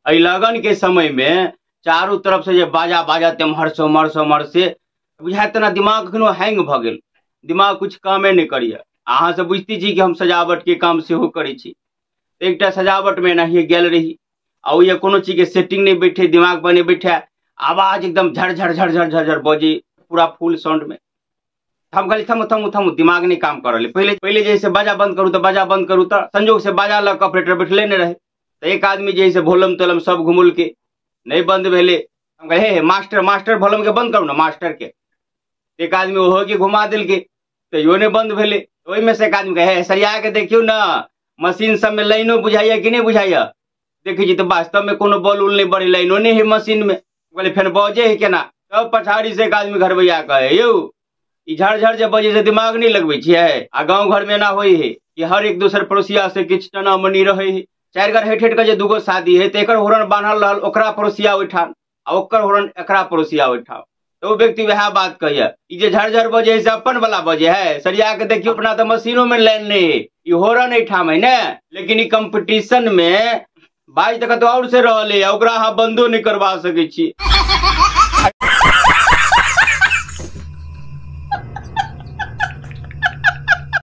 एहि लगन के समय में चारू तरफ से जे बाजा बाजत एम्हर से उम्हर से उम्हर से, बुझायत तेना दिमाग कखनो हैंग भऽ गेल, दिमाग कुछ कामे नहि करैया। अहाँ सब बुझिते छी कि हम सजावट के काम सेहो करै छी। एकटा सजावट में एनाहिए गेल रही आ ओहि कोनो चीज के सेटिंग नहि बैठे, दिमाग पर नहि बैठे, आवाज एकदम झरझर झरझर झरझर बजे पूरा फुल साउंड में। हम कहली थमू थमू थमू, दिमाग नहीं काम कर रहा। पहले पहले जैसे बाजा बंद करू तो बाजा बंद करू, तो संजोग से बाजा लग के ऑपरेटर बैठले नहीं रहे, तो एक आदमी जैसे वॉल्यूम तोलम सब घुमुल के नहीं बंद भेले। हम कहे हे मास्टर मास्टर वॉल्यूम के बंद करू ना मास्टर के, एक आदमी ओहो के घुमा दिल के तैयो नहीं बंद भेले। ओहिमे से एक आदमी कहे हे सरिया के देखियो ना मशीन सब में लाइनो बुझाइया कि नहीं बुझाइया, देखै छी तो वास्तव में कोनो बॉल उल नहीं बड़े, लाइनो नहीं है मशीन में। कहले फेन बजे है केना, तब पछाड़ी से एक आदमी घरबैया कहे यौ ई झरझर जे बजे से दिमाग नहीं लगबै छियै। आ गाँव घर में एना होइ है कि हर एक दोसर पड़ोसिया से किछु तना मनी रहे है, चारि घर हटि हटि के जे दूगो शादी है तो एकर होरन बान्हल रहल ओकरा पड़ोसिया ओहिठाम आ ओकर होरन एकरा पड़ोसिया ओहिठाम। तो ओ व्यक्ति वएह बात कहैया ई जे झरझर बजे है से अपन वाला बजे है, सरिया के देखियो अपना तो मशीनो में लाइन नहीं है, ई होरन एहिठाम है ने, लेकिन ई कंपटीशन में बाज तक तो और से रहल है, ओकरा अहाँ बंदो नहीं करवा सकै छी।